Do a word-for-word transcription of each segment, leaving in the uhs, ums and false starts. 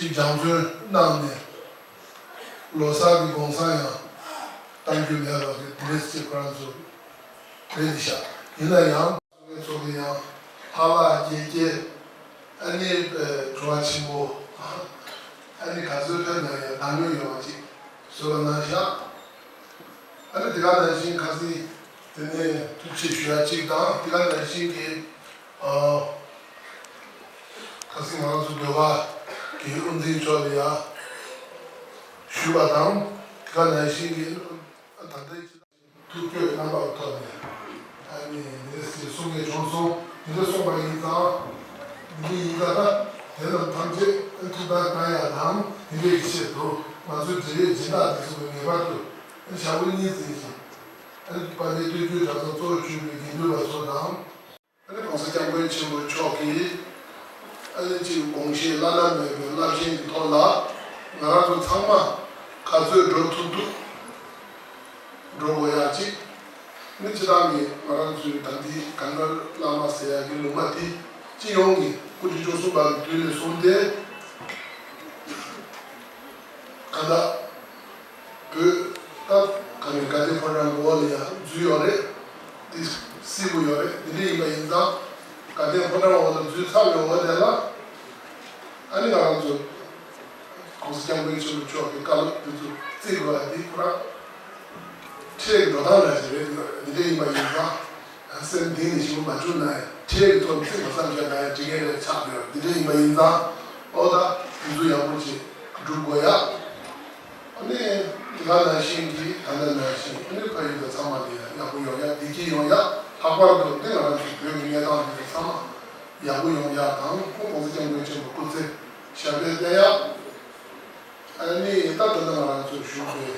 ཅིག་སྦྱང་བརྩོན་གནང་ནས་ལོ་གསར་གྱི་དགོང་སང་ཡང་གཏང་རྒྱུ་མེད་པ་གི་དེ་འདྲས་ཅིག་ཁོ་རང་ཚོ་རེད་ཤག་ཡིན་ན་ཡང་ཚོགས་པའི་ཚོགས་པའི་ཡང་ཕ་ལྷ་རྒྱལ་རྒྱལ། ཨ་ནི་ཨེ་ཇོ་བ་ཆེན་པོ། ཨ་ནི་ག་ཚོད་ཕེབས་ན་ཡང་གདམས་ངོས་ཡོད་པ་ཅིག་བཟོས་པ་གནང་ཤག་ཨ་ནི་དེ་ག་ནང་བཞིན་ཁ་སང་དེ་ནས་ཐུགས་རྗེ་ཆེ་ཞུ་ཡ་གཅིག་དང་དེ་ག་ནང་བཞིན་གྱི་ཨ་ཁ་སང་ང་རང་ཚོ་ཟློས་གར་གྱི་དབུ་འཛིན་མཆོག་ལ་ཡ་ཞུས་པ་དང་དེ་ག་ནང་བཞིན་གྱི་ད་ལྟའི་ཐུགས་བསྐྱོད་རྣམ་པ་ཐོག་ནས་ཨ་ནི་འདི་འདྲ་ཞིག་གསུང་མཁན་བྱུང་སོང་། འདི་འདྲ་གསུངས་པ་ཡིན་ཙང་། འདི་འདྲ་ཡིན་ཙང་ད་དེ་རྣམས་ཐམས་ཅད་ཐུགས་དམ་བསྐང་ཡ་དང་འདི་འདྲའི་ཆེད་དུ་ང་ཚོའི་འབྲེལ་ཡོད་སྦྱིན་བདག་འདི་ཚོ་གི་ངེས་པར་དུ་ཞག་པོ་གཉིས་ཙམ་ཞིག་ཨ་ནི་དཔལ་ལྡན་སྟོད་རྒྱུད་གྲྭ་ཚང་གཙོ་བོ་གྱུར་པའི་དགེ་འདུན་པ་ཚོ་དང་། ཨ་ནི་༸གོང་ས་༸སྐྱབས་མགོན་ཆེན་པོ་མཆོག་གིས་ཨ་ནི་གཅིག་དགོངས་བཞེད་བླ་ན་མེད་པའི་རླབས་ཆེན་གྱི་ཐོག་ལ་ང་རང་ཚོ་ཚང་མ་ག་ཚོད་འགྲོ་ཐུབ་ཐུབ་འགྲོ་དགོས་ཡག་གཅིག་ཨ་ནི་སྤྱིར་བཏང་གི་ང་རང་ཚོའི་ད་ལྟའི་གངས་དཀར་བླ་མ་ཟེར་ཡག་གི་ལུང་པ་དེ་སྤྱི་ཡོངས་ཀྱི་སྐུ་ཕྲེང་བཅུ་གསུམ་པ་གི་དུས་ནས་བཟུང་སྟེ་གང་ལྟར། བོད་ད་ག་ནས་དགའ་ལྡན་ཕོ་བྲང་གི་འོག་ལ་ཡང་འཛུལ་ཡོད་རེད། དེ་སྲིད་པོ་ཡོད་རེད། དེ་འདྲ་ཡིན་པ་ཡིན་ཙང་དགའ་ལྡན་ཕོ་བྲང་འོག་ལ་འཛུལ་ཚར་བའི་འོག་དེ་ལ་ཨ་ནི་ང་རང་ཚོ་༸གོང་ས་༸སྐྱབས་མགོན་ཆེན་པོ་མཆོག་གི་བཀའ་སློབ་དེ་ཚོ་བརྩི་དགོས་པ་དེ་ཁོ་རང་འཕྲལ་གྱི་འགྲོ་སྟངས་འདྲ་ཞིག་རེད། དེ་འདྲ་ཡིན་པ་ཡིན་ཙང་སེམས་གཏིང་ནས་ཞེ་པོ་མ་བྱུང་ན་ཡང་འཕྲལ་གྱི་ཐོག་ནས་བརྩི་མ་བསམ་བཞག་ན་ཡང་འགྲིག་མཁན་རེད་ཆགས་ཡོད། དེ་འདྲ་ཡིན་པ་ཡིན་ཙང་ཨོ་ད་དེ་ཚོ་ཡག་པོ་ཅིག་སྒྲུབ་དགོས་ཡ། ཨ་ནི་དེ་ག་ནང་བཞིན་གྱི་ད་ལྟ་ནང་བཞིན་ཨ་ནི་ཕ་ཡུལ་དུ་ཚང་མ་ལ་ཡག་པོ་ཡོང་ཡ། བདེ་སྐྱིད་ཡོང་ཡ། ལྷག་པར་དུ་འདི་ང་རང་ཚོའི་བོད་ཀྱི་གནས་སྟངས་འདི་ཚོ་ཚང་མ་ཡག་པོ་ཡོང་ཡ་དང་ཁོང་༸གོང་ས་༸སྐྱབས་མགོན་ཆེན་པོ་སྐུ་ཚེ་ཞབས་པད་བརྟན་ཡ། ཨ་ནི་ད་ད་ལྟ་ང་རང་ཚོ་བཞུགས་པའི་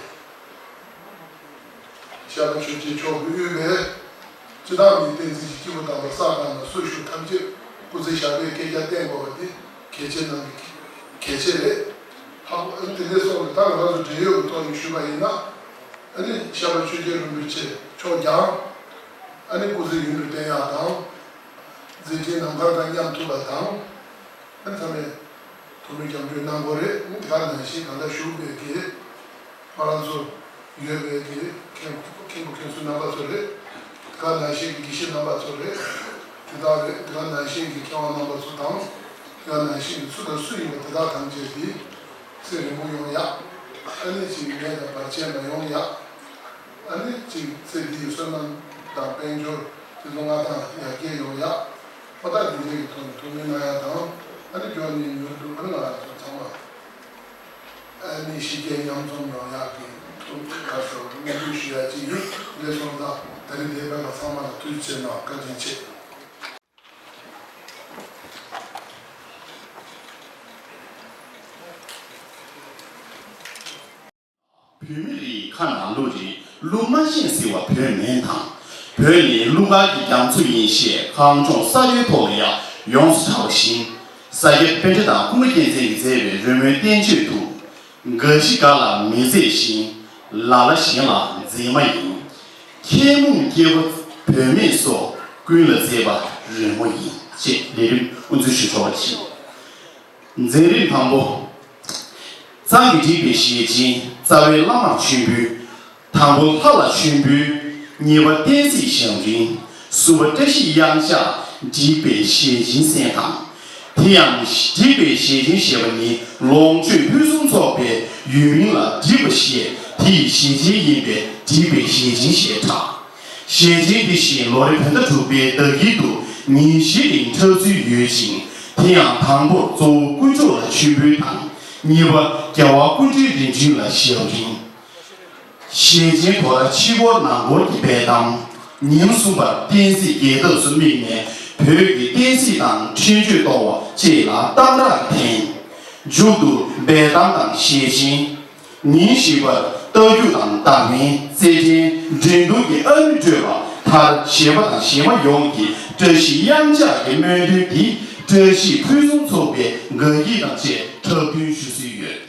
ཤར་པ་ཆོས་རྒྱལ་མཆོག་གིས་དབུས་པའི་སྤྱི་བཏང་མི་བསྟན་འཛིན་གྱི་སྐྱེས་བུ་དམ་པ་ས་དང་ན་སོ་བཞུགས་ཐམས་ཅད་སྐུ་ཚེ་ཞབས་པད་བསྐལ་བརྒྱར་བརྟན་དགོས་པ་འདི་གལ་ཆེ་ནང་གི་གལ་ཆེ་རེད། ཧ་གོ། ཨ་ནི་དེ་འདྲའི་སོང་ནས་ད་ང་རང་ཚོ་འབྲེལ་ཡོད་ཀྱི་ཐོག་ནས་ཞུས་པ་ཡིན་ན། ཨ་ནི་ཤར་པ་ཆོས་རྒྱལ་རིན་པོ་ཆེ་མཆོག་ཀྱང་ཨ་ནི་སྐུ་ཚེ་ཡུན་དུ་བརྟན་ཡག་དང་། མཛད་འཕྲིན་ནམ་མཁའ་དང་མཉམ་ཐུབ་པ་དང་། ཨ་ནི་ཚང་མས་ཐུགས་སྨོན་སྐྱབས་འཇུག་གནང་དགོས་རེད། ཨ་ནི་དེ་ག་ནང་བཞིན་གང་ལྟར་བཞུགས་པའི་གི་ང་རང་ཚོ་ཡོད་པའི་གི་མཁན་མཁན་པོ་མཁན་ཟུར་རྣམ་པ་ཚོ་རེད། དེ་ག་ནང་བཞིན་གྱི་དགེ་བཤེས་རྣམ་པ་ཚོ་རེད། དེ་དག་རེད། དེ་ག་ནང་བཞིན་གྱི་མཁས་དབང་རྣམ་པ་ཚོ་དང་། དེ་ག་ནང་བཞིན་གྱི་སུ་དང་སུ་ཡིན་པ་དེ་དག་ཐམས་ཅད་དེ་ཚེ་རིང་པོ་ཡོང་ཡག་ཨ་ནི་ཅིག་ནད་དང་བར་ཆད་མ་ཡོང་ཡག་ཨ་ནི་ཅིག་ཚེ་འདིའི་བསོད་ནམས་དང་དཔལ་འབྱོར་དེ་ཚོ་མངའ་ཐང་ཡར་རྒྱས་ཡོང་ཡག་ཨོ་ད་འདི་འདྲའི་གི་ཐོག་ནས་ཐུགས་སྨོན་གནང་ཡག་དང་། ཨ་ནི་མགྱོགས་ནས་མྱུར་དུ་ཨ་ནི་ང་རང་ཚོ་ཚང་མ། ཨ་ནི་ཕྱི་རྒྱལ་མཉམ་འཛོམས་ཡོང་ཡག་གི་ཐུགས་ཁ་ཤོར་སྨོན་འདུན་ཞུ་ཡག་ཅིག་ཡོད། དེ་སོང་ཙང་ད་རིང་འདིར་ཕེབས་པ་ཚང་མ་ལ་ཐུགས་རྗེ་ཆེ་གནང་། བཀའ་དྲིན་ཆེ། བོད་མི་རིགས་ཁ་ནང་བླུགས་རེད། བླུགས་མ་ཤེས་ཟེར་བ་བོད་མིན་དང་། བོད་ནི་གླུ་གར་གྱི་རྒྱ་མཚོ་ཡིན་ཞེས་གངས་ལྗོངས་ས་ཡུལ་ཐོག་ལ་ཡང་ཡོངས་སུ་གྲགས་པ་བཞིན། ས་སྐྱ་པཎྜི་ཏ་ཀུན་དགའ་རྒྱལ་མཚན་གྱིས་མཛད་པའི་རོལ་མོའི་བསྟན་བཅོས་དུ། དགའ་བཞི་དགའ་ལ་མི་མཛེས་ཤིང་། ལ་ལ་གཞན་ལ་མཛེས་མ་ཡིན། ཁྱེད་མོ་སྐྱེ་བོ་བུད་མེད་སོགས་ཀུན་ལ་མཛེས་པ་རོལ་མོ་ཡིན། ཅེས་ལས་རིམ་དབུ་འཛུགས་ཞུ་ཆོག་པ་བྱིན། མཛད་རིམ་དང་པོ། གཙང་གིས་བསྒྲིགས་པའི་ཞལ་ཆེམས་རྩ་བའི་བླ་མ་མཆོད་འབུལ། དང་པོ་ལྷ་ལ་མཆོད་འབུལ། གཉིས་པ་བསྟན་སྲིད་ཞབས་འབྲིང་། གསུམ་པ་བཀྲ་ཤིས་གཡང་ལྕགས་བསྒྲིགས་པའི་ཞལ་ཆེམས་གསན་དང་། དེ་ཡང་བསྒྲིགས་པའི་ཞལ་ཆེམས་ཞེས་པ་ནི་ལོངས་སྤྱོད་ཕུན་སུམ་ཚོགས་པའི་ཡུལ་མིང་ལ་བསྒྲིགས་པ་ཞེས་དེ་ཡི་ཞལ་ཆེམས་ཡིན་པས་བསྒྲིགས་པའི་ཞལ་ཆེམས་ཞེས་གྲགས། ཞལ་ཆེམས་འདི་བཞིན་ལོ་རེ་བོད་ཟླ་དྲུག་པའི་ཟླ་དཀྱིལ་དུ་ཉིན་བཞིའི་རིང་འཁྲབ་ཚུལ་ཡོད་ཅིང་། དེ་ཡང་དང་པོར་གཙོ་བོ་དཀོན་མཆོག་ལ་མཆོད་འབུལ་དང་། གཉིས་པ་རྒྱལ་བ་སྐུ་ཕྲེང་རིམ་བྱོན་ལ་ཞབས་འབྲིང་། ཞལ་ཆེམས་དོ་ར་ཕྱི་སྐོར་ནང་སྐོར་གྱི་འབེལ་གཏམ། ཉིན་གསུམ་པར་བསྟན་སྲིད་རྒྱལ་ཐབས་སུ་དམིགས་ནས་བོད་ཀྱི་བསྟན་སྲིད་དང་འཕྲིན་བཅོལ་གཏོང་བ་བཅས་ལ་གཏང་རག་འཐེན། མཇུག་ཏུ་འབེལ་གཏམ་དང་ཞལ་ཆེམས། ཉིན་བཞི་པར་རྟ་རྒྱུག་དང་བརྡ་མའི་རྩེད་འགྲན། འགྲན་བསྡུར་གྱི་ཨ་ནུ་སྤྲོད་པ་མཐར་གཞས་པ་དང་གཞས་མ་ཡོངས་ཀྱིས་བཀྲ་ཤིས་གཡང་ལྕགས་ཀྱི་སྨོན་འདུན་འདི་བཀྲ་ཤིས་ཕུན་སུམ་ཚོགས་པའི་དགའ་སྐྱིད་དང་བཅས་འཁྲབ་སྟོན་ཞུ་སྲོལ་ཡོད།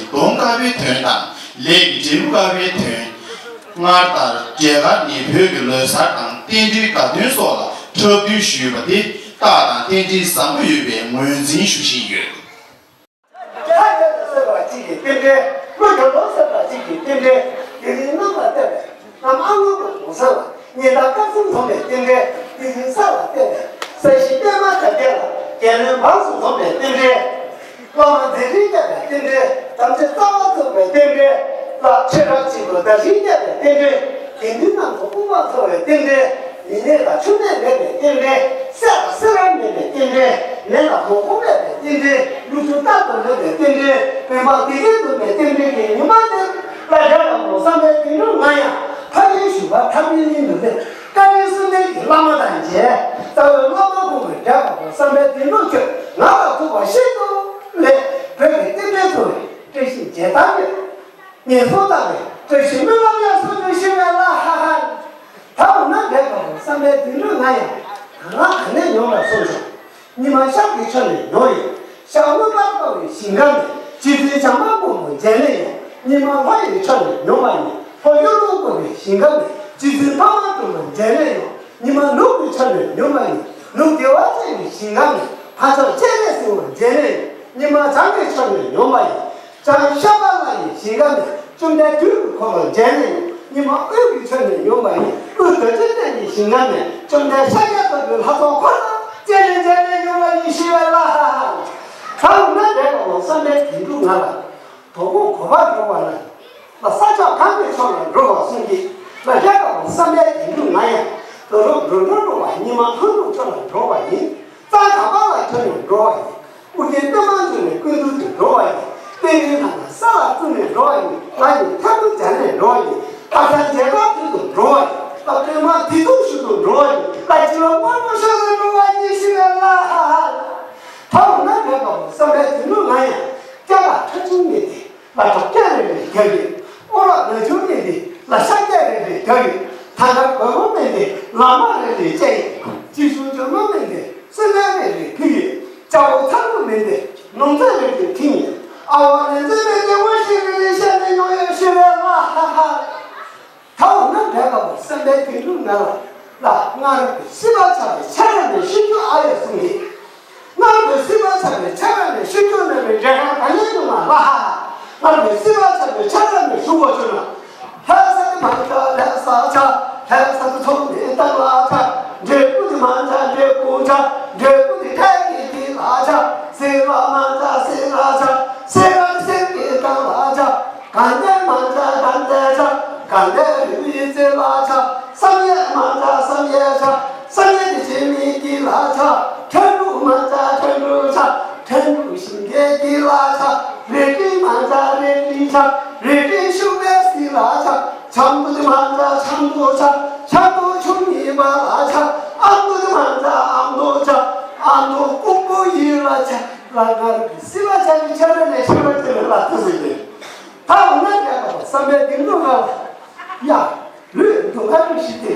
སྡོམ་དཀར་པོའི་དོན་དང་ལས་ཀྱི་འབྲས་བུ་དཀར་པོའི་དོན། སྔར་ལྟར་རྒྱ་གར་ནས་བོད་ཀྱི་ལོ་གསར་དང་རྟེན་འབྲེལ་དགའ་སྟོན་སོགས་ལ་འཁྲབ་སྟོན་ཞུས་པ་དེ་རྟགས་དང་རྟེན་འབྲེལ་བཟང་པོ་ཡོད་པའི་ངོས་འཛིན་ཞུ་བཞིན་ཡོད། ལྷ་རྒྱལ་དུ་གསོལ་བ་གཅིག་གི་རྟེན་འབྲེལ། ཀླུ་རྒྱལ་ལོ་གསར་བ་གཅིག་གི་རྟེན་འབྲེལ། དེ་རིང་གནམ་ལ་བསྟོད་པའི་གནམ་ཨ་སྔོན་པོ་གུང་སེང་ལ། ཉི་ཟླ་སྐར་གསུམ་འཛོམས་པའི་རྟེན་འབྲེལ། དེ་རིང་ས་ལ་བསྟོད་པའི་ས་གཞི་པད་མ་འདབ་བརྒྱད་ལ། རྒྱལ་བློན་འབངས་སུ་འཛོམས་པའི་རྟེན་འབྲེལ། བླ་མ་མཛད་འཕྲིན་བསྐྱངས་པའི་རྟེན་འབྲེལ། དམ་ཆོས་རྩ་བ་རྫོགས་པའི་རྟེན་འབྲེལ། ལྷ་ཆོས་གྲགས་གཅིག་ཏུ་བདག་གཞན་བསྐྱངས་པའི་རྟེན་འབྲེལ། དགེ་འདུན་རྣམས་སུ་དབུལ་བ་འཚོ་བའི་རྟེན་འབྲེལ། མི་ནད་དང་འཆི་མེད་མེད་པའི་རྟེན་འབྲེལ། སྲས་དང་སྲས་རང་མེད་པའི་རྟེན་འབྲེལ། ནད་དང་མང་པོ་མེད་པའི་རྟེན་འབྲེལ། ལུས་ཆུང་རྟག་ཏུ་ལོན་པའི་རྟེན་འབྲེལ། བོད་འབངས་བདེ་སྐྱིད་འདུམ་པའི་རྟེན་འབྲེལ་གྱི་ཉི་མ་འདིར། ལྷ་རྒྱལ་དང་བསམ་པའི་དོན་གྲུབ་ང་ཡང་ཕ་ཡུལ་བཞུགས་པ་ཐར་པའི་གླིང་དུ་སླེབས། བཀའ་དྲིན་གསུམ་ལྡན་གྱི་བླ་མ་དང་མཇལ། རྩ་བའི་བླ་མ་ཁོང་གི་རྒྱལ་དང་བསམ་པའི་དོན་གྲུབ་ཁྱོད་ང་ལ་ཐུག་པ་ཤིན་ཏུ་ལེགས། བོད་ཀྱི་རྟེན་འབྲེལ་ཚོ་བཀྲ་ཤིས་མཇལ་དར་ཡོད། ངན་སོང་དག་པའི་བཀྲ་ཤིས་སྨོན་ལམ་ཡང་གསོལ་དུ་ཞུ་བའི་ལ་ཧ་ཧ། ད་འོ་ན་འབྲས་དང་བསམ་པའི་དོན་གྲུབ་ང་ཡང་ང་ག་ནས་མྱོང་ལ་སོང་ཆོག་ཉི་མ་ཤར་གྱི་ཕྱོགས་ནས་མྱོང་ཡོད། ཤར་མངོན་པར་དགའ་བའི་ཞིང་ཁམས་ནས་རྗེ་བཙུན་བྱམས་པ་མགོན་པོ་མཇལ་ནས་ཡོང་། ཉི་མ་ལྷོ་ཡི་ཕྱོགས་ནས་མྱོང་བ་ཡིན། ལྷོ་གཡུ་ལོ་བཀོད་པའི་ཞིང་ཁམས་ནས་རྗེ་བཙུན་འཕགས་མ་སྤྲུལ་པ་མཇལ་ནས་ཡོང་། ཉི་མ་ནུབ་ཀྱི་ཕྱོགས་ནས་མྱོང་བ་ཡིན། ནུབ་བདེ་བ་ཅན་གྱི་ཞིང་ཁམས་ནས་འཕགས་མཆོག་སྤྱན་རས་གཟིགས་དབང་མཇལ་ནས་ཡོང་། ཉི་མ་བྱང་གི་ཕྱོགས་ནས་མྱོང་བ་ཡིན། བྱང་ཤམ་བྷ་ལ་ཡི་ཞིང་ཁམས་ནས་བཅོམ་ལྡན་དུས་ཀྱི་འཁོར་ལོ་མཇལ་ནས་ཡོང་། ཉི་མ་དབུས་ཀྱི་ཕྱོགས་ནས་མྱོང་བ་ཡིན། དབུས་རྡོ་རྗེ་གདན་གྱི་ཞིང་ཁམས་ནས་བཅོམ་ལྡན་ཤཱཀྱ་ཐུབ་པའི་ལྷ་ཚོགས་འཁོར་དང་བཅས་ནས་མཇལ་ནས་ཡོང་བ་ཡིན་ཞུ་བའི་ལ་ཧ་ཧ། ད་འོ་ན་འབྲས་དང་བསམ་པའི་དོན་གྲུབ་ང་ལ། དོ་དགོང་གོ་འཕང་མྱོང་བ་ན། ལ་ས་ཕྱོགས་གང་གི་ཕྱོགས་ལ་འགྲོ་བར་གསུངས་ཀྱི། ལ་རྒྱལ་དང་བསམ་པའི་དོན་གྲུབ་ང་ཡང་། འགྲོ་དྲུག་འགྲོ་འགྲོ་འགྲོ་བ་ཉི་མ་ལྷུན་གྲུབ་ཕྱོགས་ལ་འགྲོ་བ་ཡིན། རྩ་ག་པ་ལ་ཐོན་ནས་འགྲོ་བ་ཡིན། ཨོ་རྒྱན་པད་མ་འབྱུང་གནས་ཀུན་འདུས་སུ་འགྲོ་བ་ཡིན། དཔལ་ལྡན་ལྷ་ས་ལ་བཙུགས་ནས་འགྲོ་བ་ཡིན། ལ་ཡི་ཐལ་མོ་སྦྱར་ནས་འགྲོ་བ་ཡིན། ལྷ་ས་མཇལ་ཁ་ཕུལ་དུ་འགྲོ་བ་ཡིན། ལ་པདྨ་དེ་དུས་ཞུ་དུ་འགྲོ་བ་ཡིན། ལ་བྱེ་བ་སྔོན་པོ་ཤར་དུ་འགྲོ་བ་ཡིན་ཞུ་བའི་ལ་ཧ་ཧ། ད་འོ་ན་འབྲས་དང་བསམ་པའི་དོན་གྲུབ་ང་ཡང་སྐྱ་ལ་ཁྲ་ཆུང་མེད་དེ། ལ་དྲག་སྐད་རེ་རེ་རྒྱག་གི། ཨོ་ར་ན་ཆུང་ངེས་ཏེ་ལ་ཤ་སྐད་རེ་རེ་རྒྱག་གི། ད་ལྟ་དགོས་མཁོ་མེད་དེ་ལ་མ་རེ་རེ་བཅད་ཡི། ཅི་ཞུ་འཇོན་མ་མེད་དེ་སེམས་ལ་རེ་རེ་ཕུལ་ཡི། ལྕགས་པོ་ཚ་པོ་མེད་དེ་ནོར་རྫས་རེ་རེ་ཐིང་ཡི། ཨ་བ་ལན་རྫས་མེད་དེ་ངོ་ཤེས་རེ་རེ་བཤད་ནས་ཡོང་ཡོད་ཤེས་རེད་ལ་ཧ་ཧ། ད་འོ་ན་འབྲས་དང་བསམ་པའི་དོན་གྲུབ་ང་ལ། ལ་སྔར་གྱི་སྲིད་པ་ཆགས་པའི་ཆ་ར་ནས་ཤི་རྒྱུ་ཨ་ཡོད་གསུངས་ཡི། སྔར་གྱི་སྲིད་པ་ཆགས་པའི་ཆ་ར་ནས་ཤི་རྒྱུ་ན་མི་འབྲས་གང་ག་ནས་ཡོང་ང་ལ་ཧ། སྔར་གྱི་སྲིད་པ་ཆགས་པའི་ཆ་ར་ནས་ཤི་དགོས་བྱུང་ན། ལྷ་ས་དེ་མ་ཆགས་ལྷ་ས་ཆགས། ལྷ་ས་དེ་ཚོང་དེ་སྟག་ལ་ཆགས། འབྲས་བུ་དེ་མ་ཆགས་འབྲས་བུ་ཆགས། འབྲས་བུ་དེ་འབྲས་ཀྱི་དེ་ལ་ཆགས། སེ་ལ་མ་ཆགས་སེ་ལ་ཆགས། སེ་ལ་དེ་སེ་གི་སྟག་ལ་ཆགས། དགའ་ལྡན་མ་ཆགས་དགའ་ལྡན་ཆགས། དགའ་ལྡན་རི་བོའི་རྩེ་ལ་ཆགས། བསམ་ཡས་མ་ཆགས་བསམ་ཡས་ཆགས། བསམ་ཡས་དེ་བྱེད་མི་དེ་ལ་ཆགས། ཁྲ་འབྲུག་མ་ཆགས་ཁྲ་འབྲུག་ཆགས། ཁྲ་འབྲུག་ཤིང་གི་དེ་ལ་ཆགས། རལ་གྲི་མ་ཆགས་རལ་གྲི་ཆགས། རལ་གྲི་ཤུག་པའི་སི་ལ་ཆགས། ཆང་བུ་དེ་མ་ཆགས་ཆང་བུ་ཆགས། ཆང་བུ་ཆུང་མི་པ་ལ་ཆགས། ཨ་མདོ་དེ་མ་ཆགས་ཨ་མདོ་ཆགས། ཨ་མདོ་ཀོང་པོ་ཡི་ལ་ཆགས། ལ་ང་རང་གི་སྲིད་པ་ཆགས་ཀྱི་ཆ་ར་ནས་ཤི་བ་དེ་ལ་ལ་ཐུག་ཟིན་ཏེ། ད་འོ་ན་རྒྱལ་བ་བསམ་པའི་དོན་གྲུབ་ང་ལ། ཡ། ལུས་འདུག་ང་ཀུན་ཤི་སྟེ།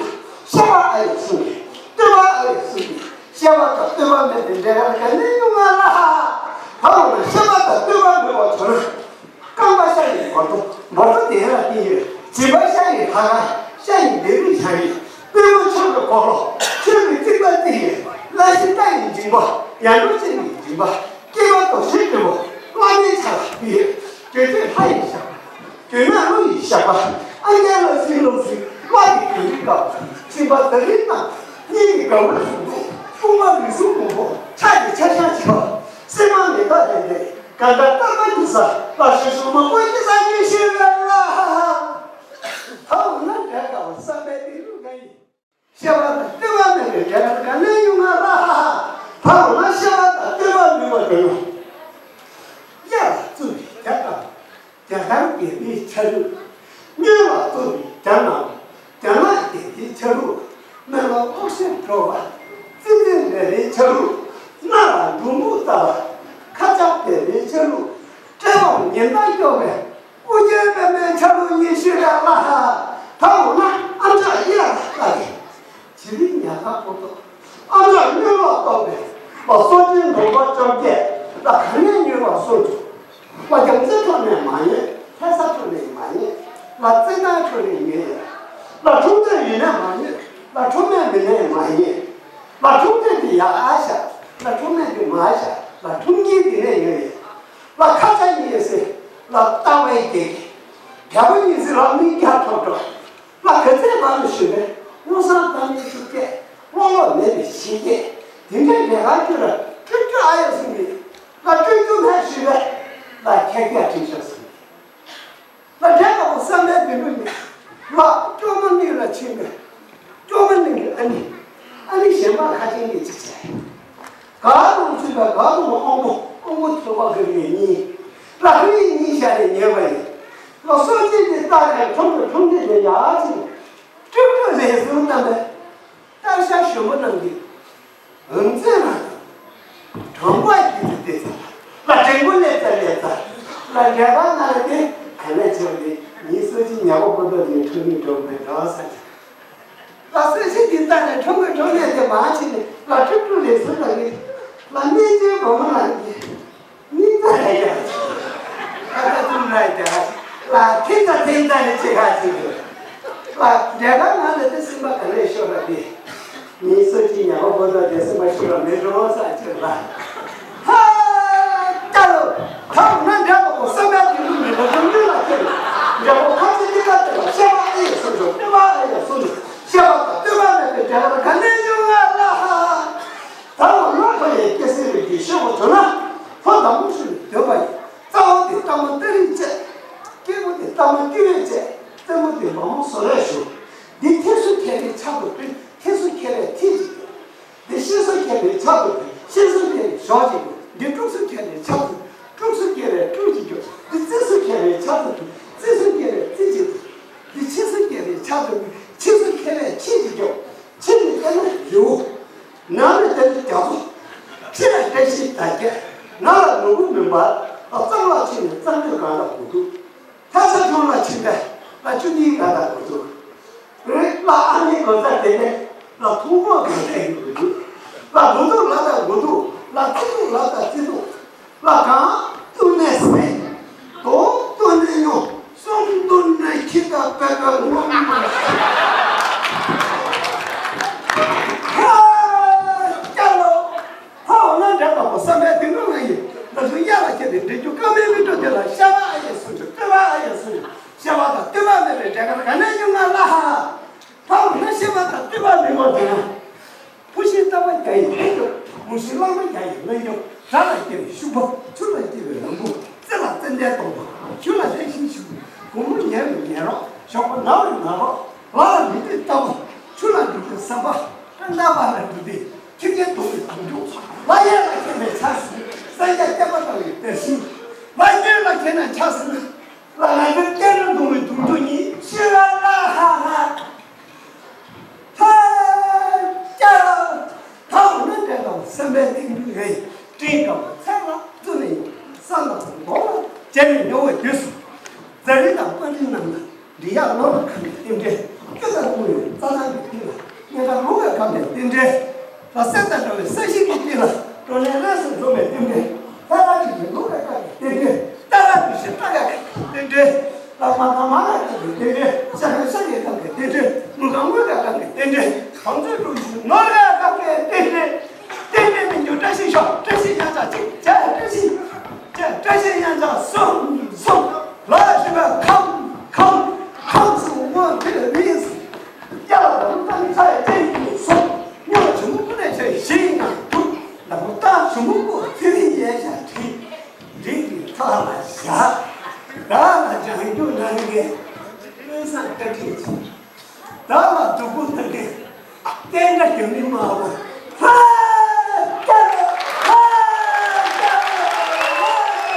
ཤ་བ་ཨ་ཡེ་སུ་ཡེ། ལྟོས་པ་ཨ་ཡེ་སུ་ཡེ། ཤ་བ་དང་ལྟོས་པ་མེད་པའི་འབྲས་གང་ག་ནས་ཡོང་ང་ལ། ད་འོ་ན་ཤ་བ་དང་ལྟོས་པ་མེད་པ་བྱུང་ན། རྐང་པ་ཤ་ཡི་བར་དོ་བར་དོ་དེ་ལ་བརྟེན་ཡོད། མཇིང་པ་ཤ་ཡི་ལྷ་ཁང་ཤ་ཡི་ལྡེབས་རིས་བཞག་ཡོད། པུས་མོ་ཆོས་ཀྱི་འཁོར་ལོ་ཆོས་ཀྱི་རྩིག་པ་རྩིག་ཡོད། བླ་ཞེ་བཀྲ་ཡི་མཇིང་པ་ཡར་འགྲོ་ཅན་གྱི་མཇིང་པ། སྐྱེས་པ་དོ་ཤལ་གྱི་བུ། བླ་མའི་ཆ་ལ་ཕུལ་ཡོད། དྲོད་ཚད་ལྷ་ཡི་ཞགས་པ། དྲོད་ནད་ཀླུ་ཡི་ཞགས་པ། ཨ་རྒྱན་ལ་སིང་ལོ་སིང་། བླ་ཡི་གོས་རིགས་དཀར་པོ། སྲིན་པ་ཟ་རིགས་དང་། གཉིས་ཀྱི་དགའ་བོ་གཟུགས་པོ། དཔུང་པ་རིགས་གསུམ་མང་པོ། ཕྱག་གི་ཆ་ཤས་ཆེ་བ། སེམས་མ་མི་རྟག་ལྡན་ཏེ། གང་ག་རྟག་པ་འདི་ས། ལ་ཤུ་ཤུ་མང་པོ་ཡི་ས་ཡོད་ཤེས་ར་ལ། ཧ་ཧ། ད་འོ་ན་འབྲས་དཀར་བ་བསམ་པའི་དོན་གྲུབ་ང་ཡིན། ཤ་བ་དང་ལྟོས་པ་མེད་པའི་འབྲས་གང་ག་ནས་ཡོང་ང་ལ། ཧ་ཧ། ད་འོ་ན་ཤ་བ་དང་ལྟོས་པ་མེད་པ་དོན་ལ། གཡའ་ལ་བཙུགས་པའི་རྒྱ་གར། རྒྱ་གར་རྒྱལ་པོའི་ཆ་ལུགས། སྨྱོན་ལ་བཙུགས་པའི་རྒྱ་ནག་རྒྱ་ནག་རྒྱལ་པོའི་ཆ་ལུགས། སྨན་ལ་ལྐོག་ཤལ་འགྲོ་བ། ཙི་ཙི་ལས་རེའི་ཆ་ལུགས། སྣ་ལ་འབྲུ་འབུ་བཏབ་པ། ཁ་ཆག་རྒྱལ་པོའི་ཆ་ལུགས། དཔྲལ་བར་ཉི་ཟླ་སྐྱོར་བའི། ཨོ་རྒྱན་པདྨའི་ཆ་ལུགས་ཡིན་ཤེས་ར་ལ། ད་འོ་ན་ཨམ་ཅོག་གཡའ་ལ་ལྟ་གི། བྱི་རིལ་ཉ་ཐག་པོ་ཏོ། ཨམ་ཅོག་སྨྱོན་ལ་གཏོགས་པའི། མ་སོ་ཅན་ནོར་བ་བཅོ་བརྒྱད། ད་ག་ནས་ཉོས་པ་སོང་། ལ་རྒྱུ་མཚན་ཁྲོད་ནས་མ་ཉོས། ལྷ་ས་ཁྲོད་ནས་མ་ཉོས། ལ་བཙན་དབང་ཁྲོད་ནས་ཉོས་ཡོད། ལ་ཁྲོམ་སྡེ་ཡིན་ན་མ་ཉོས། ལ་ཁྲོམ་སྡེ་མིན་ནས་མ་ཉོས། ལ་ཁྲོམ་སྡེ་དེ་ཡར་བཞག། ལ་ཁྲོམ་སྡེ་དེ་མར་བཞག། ལ་ཁྲོམ་དཀྱིལ་དེ་ནས་ཉོས་ཡོད། ལ་ཁ་ཆ་ཉོས་ཟེར། ལ་ལྟ་བའི་རྒྱལ་གྱི། རྒྱལ་པོ་ཉིད་ཟེར་ལ་མིག་རྒྱ་ཐོབ་འགྲོ། ལ་ག་ཚད་མང་དུ་ཞུས་པས། སྔོ་བསངས་བཏང་ནས་ཤུགས་བསྐྱེད། སྔོ་ལོག་མེད་པའི་ཞི་བསྐྱེད། དེ་འདྲའི་ལས་ཀ་ཁྱོད་ལ་སྤྲོད་རྒྱུ་ཨ་ཡོད་གསུངས་ནས། ལ་སྤྲོད་རྒྱུ་མེད་ཞུས་པས། ལ་ཁྱེད་ཀྱིས་དྲིས་ཤོག་གསུངས། ལ་འདྲེ་དཀར་པོ་བསམ་པའི་དོན་དུ་ནི། ལ་སྐྱོ་མ་གླིང་ལ་ཕྱིན་པས། སྐྱོ་མ་གླིང་གི་ཨ་ནི། ཨ་ནི་གཞན་པ་ཁ་ཅན་གྱིས་ཅི་བྱས། ག་དུང་ཚུད་པའི་ག་དུང་དབང་པོ་དབང་པོ་ཐོད་པ་གི་རིགས་གཉིས། ལ་ཁུ་ཡི་གཉིས་བཞག་ནས་ཉལ་བ་ཡིན། ལ་སོ་སྐྱེས་དེ་ལྟ་ནས་ཁྲོམ་དུ་ཁྲོམ་སྡེ་དེ་ཡར་ཕྱིན། སྤྲུལ་སྐུ་ལས་ཟུར་བཏང་བས། སྟག་ཤར་གཞོན་པ་རྣམས་ཀྱིས་འོན་ཙེ་ན་དང་། གྲོང་པ་ཡི་དུས་དེ་ཚེ་ལ་དྲན་པོ་ལས་ཙ་ལས་ཙ། ལ་འདྲེ་དཀར་ང་ལ་དེ་ག་ནས་བྱུང་སྟེ་ངའི་སོ་སྐྱེས་ཉ་པོ་པོ་ཏོ་ནས་ཁྲོ་ནས་འགྲོ་དགོས་རོགས་ཟེར། ལ་སོ་སྐྱེས་དེ་ལྟ་ནས་ཁྲོ་དགོས་ཁྲོ་ནས་དེ་མ་ཕྱིན་ནས་ལ་ཁྲོ་ཁྲོ་ལས་ཟུར་ལ་ངས་ལ་གནས་ཆེན་བུ་མོ་ལ་ངས། མིག་ཙ་རེ་རྒྱག་ཅིག་ཨ་ད་ཙུམ་ར་རྒྱག་ཅིག་ལ་ཐེ་ཙ་ཐེ་ཙ་ནི་ཅི་ག་ཅིག་ལ་འདྲེ་དཀར་ང་ལ་དེ་སེམས་པ་ག་ནས་ཤོར་ར་དེ། མི་སུ་ཅི་ཉ་པོ་པོ་ཏོ་དེ་སེམས་པ་ཤོར་ར་མེད་འགྲོ་ས་ཅིག་ལ། ཧ། ཀྱ་ལོ། ཐ་འོ་ན་འདྲེ་དཀར་པོ་བསམ་པའི་དོན་དུ་མི་ལ་འགྲོ་མྱོང་ལ་ཁྱེད། འདྲེ་པོ་ཁ་ཅིག་འདི་ག་དེ་ལ་བཤད་པ་ཨེ་ཡོད་སུ་འགྲོ་བསྟོད་པ་ཨེ་ཡོད་སུ་འགྲོ་བཤད་པ་དང་བསྟོད་པ་མེད་པའི་འདྲེ་དཀར་ག་ནས་ཡོང་ང་ལ་ཧ། ད་འོ་ལོ་ཁ་ཡི་སྐྱེ་སྲིད་རིགས་ཀྱི་ཤོག་གུ་བྱུང་ན། ལྷོ་དང་མུ་ཤུ་ནི་འདོད་པ་ཡིན། རྩ་བ་དེ་སྟག་མོ་སྟ་རི་བཅས། སྐྱེས་བུ་དེ་སྟག་མོ་ཏི་རི་བཅས། རྩེ་མོ་དེ་མ་མོ་བཟོ་ལས་བྱུང་། འདི་ཐེ་སུ་ཁེ་རེ་ཆག་ཏུ་བུད། ཐེ་སུ་ཁེ་རེ་ཐི་ཅིག་ཏུ། འདི་ཤི་སུ་ཁེ་རེ་ཆག་ཏུ་བུད། ཤི་སུ་ཁེ་རེ་ཞོག་ཅིག་ཏུ། འདི་དཀྲུག་སུ་ཁེ་རེ་ཆག་ཏུ། དཀྲུག་སུ་ཁེ་རེ་དཀྲུག་ཅིག་ཏུ། འདི་རྩི་སུ་ཁེ་རེ་ཆག་ཏུ་བུད། རྩི་སུ་ཁེ་རེ་རྩི་ཅིག་ཏུ། འདི་ཆི་སུ་ཁེ་རེ་ཆག་ཏུ་བུད། ཆི་སུ་ཁེ་རེ་ཆི་ཅིག་ཏུ། ཆི་ནི་ཨེ་ན་རི་བོ། ནང་ལ་དེ་ནི་རྒྱ་མཚོ། ཕྱི་ལ་བཀྲ་ཤིས་དར་རྒྱས། ནང་ལ་ནོར་བུ་མུན་པ། ལ་གཙང་ལ་ཕྱིན་ནས་གཙང་སྟོད་སྒང་ལ་སྒོ་འདུག་ལྷ་ས་ཁྲོམ་ལ་ཕྱིན་པས་ལ་བཅུ་གཉིས་སྒང་ལ་སྒོ་འདུག་རེད་ལ་ཨ་ནི་སྒོ་རྩ་དེ་ནས་ལ་ཐུག་མོ་སྒང་ལ་སྒོ་འདུག་ལ་སྒོ་འདུག་ལ་དང་སྒོ་འདུག་ལ་རྩི་འདུག་ལ་གང་ཏུ་ནས་ཟེ། དོ་ཏོ་ནས་ཉོ། སོང་དོ་ནས་ཁྱི་དང་པད་པ་ངོ་མི་ཧ། སྐྱ་ལོ། ཧ་འོ་ན་འདྲ་དང་པོ་བསམ་པའི་དེ་ནོ་ང་ཡིན། ལ་སུ་གཡའ་ལ་ཁྱེད་དེ་འདྲི་རྒྱུ་ཀ་མེད་མི་འགྲོ་དེ་ལ་ཤ་བ་ཨ་ཡེ་སུ་འགྲོ་ཏེ་བ་ཨ་ཡེ་སུ་འགྲོ་ཤ་བ་དང་ཏེ་བ་མེད་པའི་འདྲ་ག་ག་ནས་ཡོང་ང་ལ་ཧ། ཧ་འོ་ན་ཤ་བ་དང་ཏེ་བ་མེད་པ་དེ་ན། བུ་ཤི་ལྟ་བ་རྒྱ་ཡི་ལྷན་སྐྱོབ། མོ་ཤི་གླང་མ་རྒྱ་ཡི་ལྷན་སྐྱོབ། དགྲ་ལ་སྐྱེ་བའི་ཤུག་པ། ཆུ་ལ་སྐྱེ་བའི་ལམ་བུ། རྩེ་ལ་ཙན་དན་སྡོང་པོ། ཆུ་ལ་ལྷན་ཞིང་ཞུགས། དགོང་མོ་ཉལ་བའི་ཉལ་རོགས། ཞོགས་པ་ན་བའི་ན་རོགས། ལ་ལ་མི་ལྟོས་ལྟ་བུ། ཆུ་ལ་འགྲོ་དུས་ཟམ་པ། ཀྲང་ཏ་བ་ལ་འགྲོ་དུས་ཁྱི་སྐད་གདོང་བའི་གདོང་ཁྱོག་ལ་གཡས་ལ་ཁྱེད་ནས་ཆགས་སོང་། ས་ཡ་སྐྱ་པ་ལྟ་བུའི་དེར་ཤིང་། ལ་གཡོན་ལ་ཁྱེད་ནས་ཆགས་སོང་། ལ་ང་ཚོའི་སྐད་འགྲོ་གདོང་བའི་གདོང་ཁྱོག་གཉིས་ཤི་བ་ལ་ཧ་ཧ། ཧ། ཀྱ་ལ། ད་འོ་ན་འདྲ་དང་བསམ་པའི་གཏིང་དུ་ངའི་སྤྲིན་དཀར་པོ་ཚལ་ལ་བཙུགས་ནས་ཡོང་ས་དང་མདོ་ལ་བྱས་ནས་ཉོ་བའི་དུས་སུ། ཛ་རི་དང་པ་རི་རྣམས་ལ་འབྲི་གཡག་ལོ་ལ་ཁ་ནས་རྟེན་འབྲེལ། ཀྱུ་དང་ཀུ་ཡོད་རྩྭ་ཐང་གི་སྟེང་ལ་སྙན་གྲགས་ལུག་ག་སྒམ་ནས་རྟེན་འབྲེལ། ལ་སེམས་དང་འདྲ་བའི་ས་གཞི་གི་སྟེང་ལ་བགྲོ་གླེང་ལས་སུ་འགྲོ་བའི་རྟེན་འབྲེལ། ལྷ་ར་གི་ལུག་ག་སྐབས་ཀྱི་རྟེན་འབྲེལ། ཏ་ར་གི་ཞེ་ཏ་ག་གི་རྟེན་འབྲེལ། ལ་མ་ག་མ་ག་གི་རྟེན་འབྲེལ། ཤ་ག་ཤ་གི་སྐབས་ཀྱི་རྟེན་འབྲེལ། མུ་ག་མུ་ག་སྐབས་ཀྱི་རྟེན་འབྲེལ། བང་མཛོད་དྲུག་ཅུ་ནོར་ག་སྐབས་ཀྱི་རྟེན་འབྲེལ། རྟེན་འབྲེལ་མི་འགྱུར་བཀྲ་ཤིས་ཤོག་བཀྲ་ཤིས་གཡང་ཆགས་གཅིག་བྱས་བཀྲ་ཤིས། བཀྲ་ཤིས་གཡང་ཆགས་གསུམ་གསུམ། ལ་ཞུ་བ་ཁམས་ཁམས་ཁམས་སུ་དངོས་འབྲེལ་རིས། ཡ་ལ་རང་ཏང་ཚ་ཡ་ཅན་གྱི་སོ། ཉོ་ཆུ་མོ་ཀུ་ནས་ཆ་ཞིང་ང་ཐུག་ལ་མོ་ཏང་ཆུ་མོ་ཀུ་ཚེ་རིང་ཡས་ཤ་བྲིས། འགྲིག་གི་ཐ་ལ་བཞག་ད་ལ་ལྗང་རྒྱུ་ནང་གི་ཀུན་བཟང་བཀའ་དྲིན་ཆེ། བདག་ལ་སྡུག་པོ་ཐུག་གི། བསྟན་དགྲ་རྒྱ་མི་དམར་པོ། ཧ། ཀྱ་ལོ། ཧ། ཀྱ་ལོ། ཧ། ཀྱ་ལོ།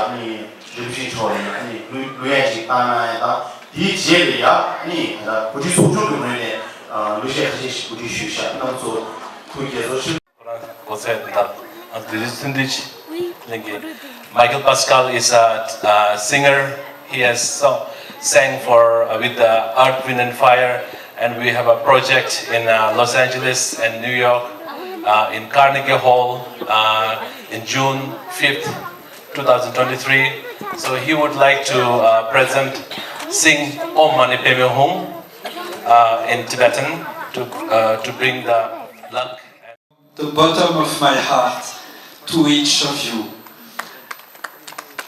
ཨ་ནི་རིམ་བཞིན་འཕྲོ་ནས་ཨ་ནི་གླུ་གླུ་དབྱངས་ཅིག་བཏང་གནང་ཡ་དང་། དེའི་རྗེས་ལ་ཡ་ཨ་ནི་ད་ལྟ་གོ་སྒྲིག་ཚོགས་ཆུང་གི་ངོས་ནས་གླུ་གཞས་ཁ་ཤས་ཤིག་གོ་སྒྲིག་ཞུས་ཤག་རྣམ་ཚོ་ཐུགས་དགྱེས་ཚོར་ཆེ། ཁོ་རང་གོ་ཚད་འདི་དག་ཨ་དེ་རིང་ཚུན་དུ་ལེན་གྱི། Michael Pascal is a, uh, singer. He has sung, sang for, uh, with the Earth, Wind and Fire, and we have a project in, uh, Los Angeles and New York, uh, in Carnegie Hall, uh, in June fifth, twenty twenty-three. So he would like to, uh, present, sing Om Mani Padme Hum, uh, in Tibetan to, uh, to bring the luck. The bottom of my heart to each of you.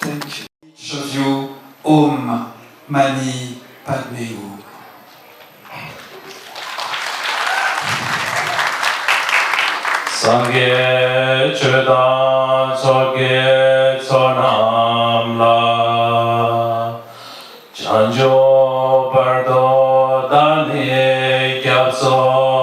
Thank you. Each of you, Om Mani Padme Hum. སངས་རྒྱས་ཆོས་དང་ཚོགས་ཀྱི་ཚོགས་རྣམས་ལ། བྱང་ཆུབ་བར་དུ་བདག་ནི་སྐྱབས་སུ་